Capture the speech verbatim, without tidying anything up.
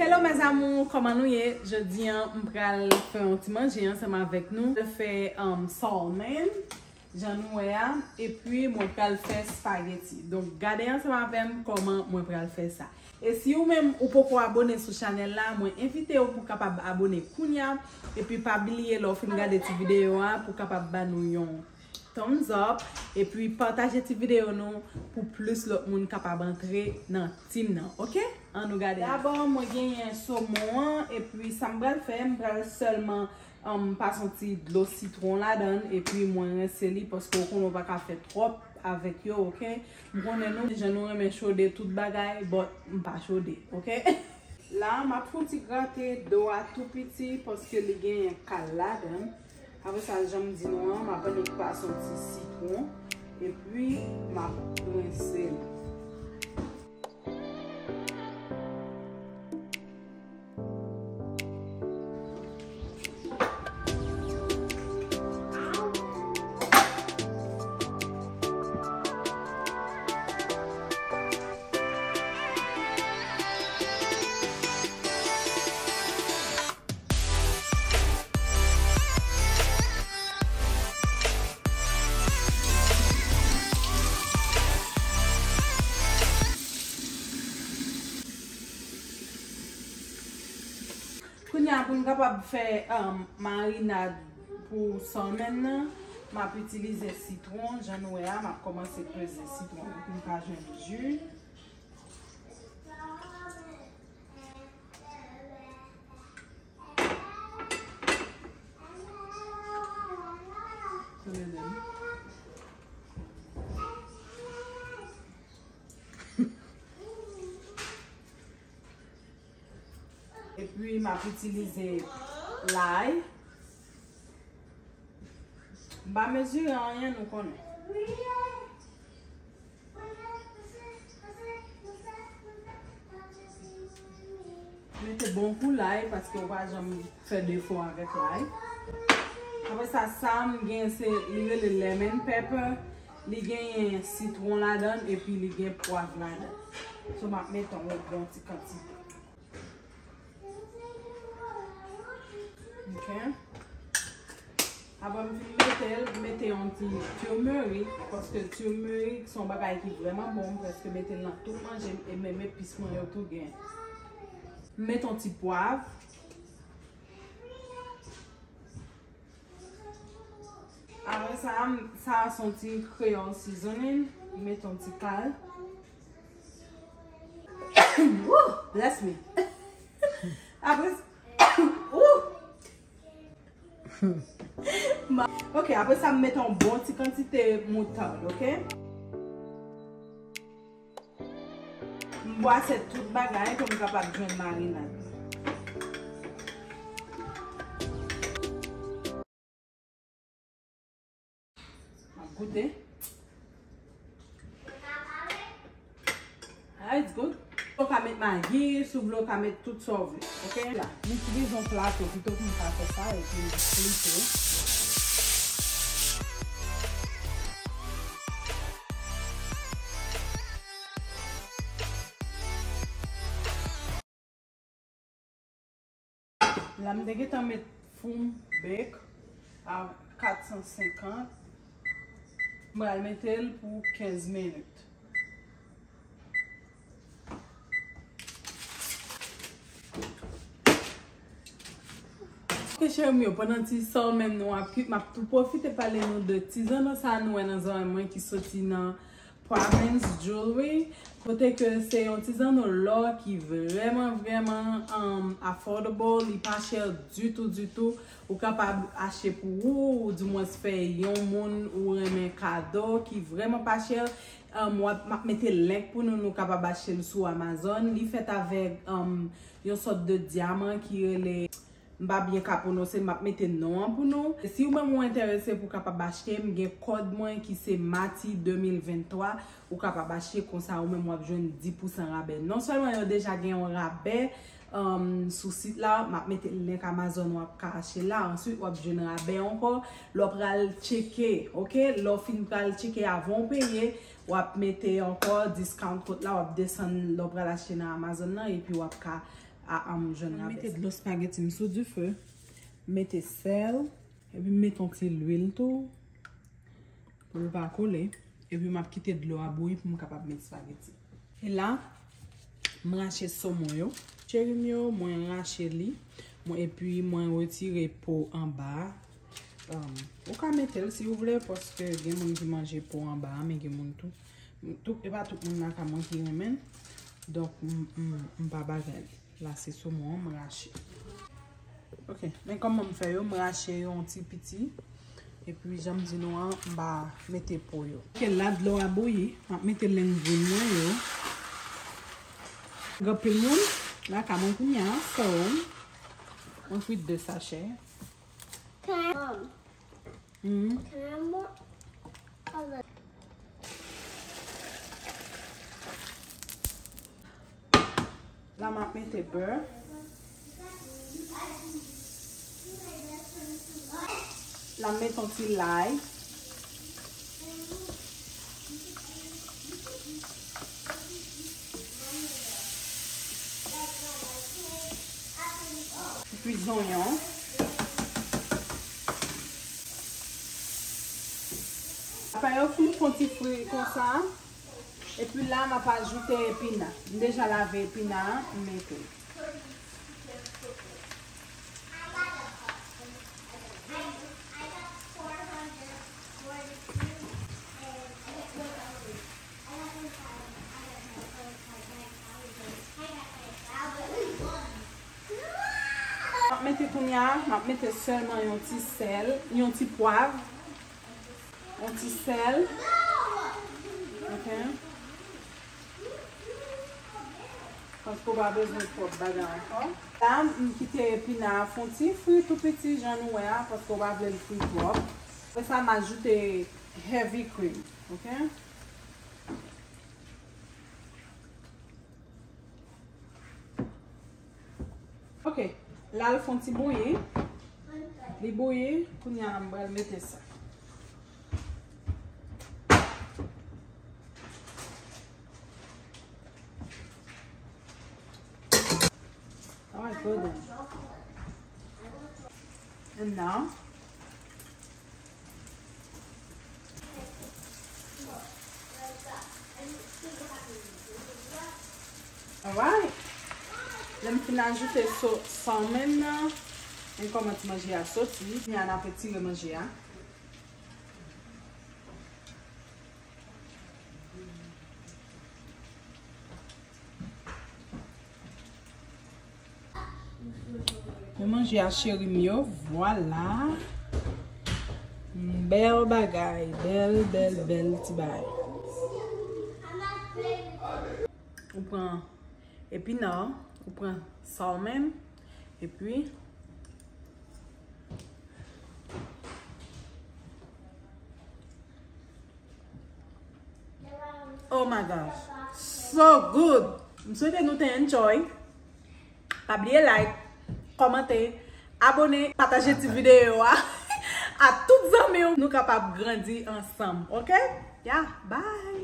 Hello mes amours, kòman nou ye? Jodi a, m pral fè yon ti manje ansanm avèk nou. M fè, um, salmon, jan nou wè a, epi mwen pral fè spaghetti. Donk, gade ansanm avè m kòman mwen pral fè sa. E si ou menm ou poko abone sou chanèl la, mwen envite w pou kapab abone kounya. Epi pa bliye lè w fin gade ti videyo a pou kapab ba nou yon thumbs up. Epi pataje ti videyo nou pou plis lòt moun kapab antre nan team nan, oke? Ann nou gade. Dabò, mwen genyen somon an, epi sa m pral fè, m pral sèlman, um, pase yon ti dlo sitwon ladan l, epi mwen rense li, paske ou konnen ou pa ka fè twòp avèk yo, oke? M konnen nou, jan nou renmen chode tout bagay, but m pa chode, oke? La, m ap fè yon ti grate do a tou piti, paske li genyen kal ladan l. Apre sa, jan m di nou an, m ap annik pase yon ti sitwon, epi m ap rense l. Kounye a, pou n kapab fè, um, marinad pou salmon nan, m ap itilize sitwon. Jan nou wè a, m ap kòmanse peze sitwon nan pou m ka jwenn ji. Epi, m ap itilize lay. M pa mezire anyen, nou konnen. Mete bon kou lay, paske ou pa janm fè defo avèk lay. Apre sa, sa m gen, se, li rele lemon pepper. Li genyen sitwon ladan l, epi li gen pwav ladan l. So, m ap mete yon bon ti kantite. Ok. Apre m fin mete l, m mete yon ti turmeric, paske turmeric se yon bagay ki vrèman bon, m prèske mete l nan tout manje m, e menm epis mwen yo tou gen. M mete yon ti pwav. Apre sa, m, sa a se yon ti Creole seasoning. M mete yon ti kal. Woo! Bless me. Apre sa, woo! Ma-, ok, apre sa, m mete yon bon ti kantite moutad, ok? M bwase tout bagay pou m kapab jwenn marinad. M ap goute. Ah, it's good. Si w ka met magi, si w vle w ka met tout sa w vle. Ok? La, m itilize yon plato pito pou m ka fè sa, epi m flipe. La, m te gentan met fou m bake a kat san senkant. M pral mete l pou kenz minit. Ok, cheri m yo, pandan ti sa menm nou ap kwit, m ap tou pwofite pale nou de ti zanno sa nou wè nan zòrèy mwen ki soti nan Province Jewelry, kote ke se yon ti zanno lò ki vrèman, vrèman, um, affordable, li pa chè ditou, ditou. Ou kapab achte pou ou, ou dimwens fè yon moun ou renmen kado ki vrèman pa chè. Um, w ap, m ap mete link pou nou, nou kapab achte l sou Amazon. Li fèt avèk, um, yon sòt de dyaman ki rele M pa byen ka pwononse l, m ap mete non an pou nou. Si w menm ou enterese pou w kapab achte, m gen kòd mwen ki se Mati de mil venntwa, ou kapab achte konsa ou menm w ap jwenn dis pousan rabè. Non sèlman yo deja gen yon rabè, um, sou sit la, m ap mete link Amazon w ap ka achte la, answit w ap jwenn rabè ankò. Lè w pral tcheke, ok? Lè w fin pral tcheke avan w peye, w ap mete ankò discount code la, w ap desann lè w pral achte nan Amazon nan, epi w ap ka A, a m jwenn rabès. Mete dlo spageti m sou dife. Mete sèl. Epi m mete yon ti lwil tou. Pou l pa kole. Epi m ap kite dlo a bouyi pou m kapab met spageti. E la, m rache somon yo. Cheri m yo, mwen rache li. Mwen, epi mwen retire po anba a. Um, ou ka mete l si ou vle, paske gen moun ki manje po anba a, men gen moun tou. Tout, e pa tout moun nan ka mwen ki renmen l. Donk, m, m, m pa bagay li. La, se somon an m rache. Ok, men kòman m fè yo, m rache yo yon ti piti. Epi, jan m di nou an, m pa mete po yo. Ok, la dlo a bouyi, m ap mete lengwin mwen yo. Gen anpil moun lakay mwen kounye a, so, mwen frit de sachè. Can I, um, Mhm. Can I have more of the La, m ap mete bè. La, m mete yon ti lay. Epi zonyon. Apre yo fin fè yon ti fri konsa. Epi la, m ap ajoute epina. M deja lave epina a, m mete l. M ap mete kounye a, m ap mete sèlman yon ti sèl, yon ti pwav. Yon ti sèl. Ok. Paske w pa bezwen twòp bagay ankò. La, m kite epina a fè yon ti fri tou piti, jan nou wè a, paske w pa vle l fri twòp. Apre sa, m ajoute heavy cream. Ok. Ok, la l fè yon ti bouyi. Li bouyi, kounye a m pral mete sa. Alright, well done. And now, Alright. Lè m fin ajoute so, salmon nan, men kòman ti manje a soti. Kounye a n ap etire manje a. Mwen manje a cheri m yo, vwala. Bèl bagay, bèl, bèl, bèl ti bagay. Ou pran epina, ou pran salmon, epi Oh my gosh. So good. M swete nou te enjoy. Pa bliye like, kòmante, abone, pataje ti videyo a a tout zanmi w. Nou kapab grandi ansanm, ok? Yeah, bye.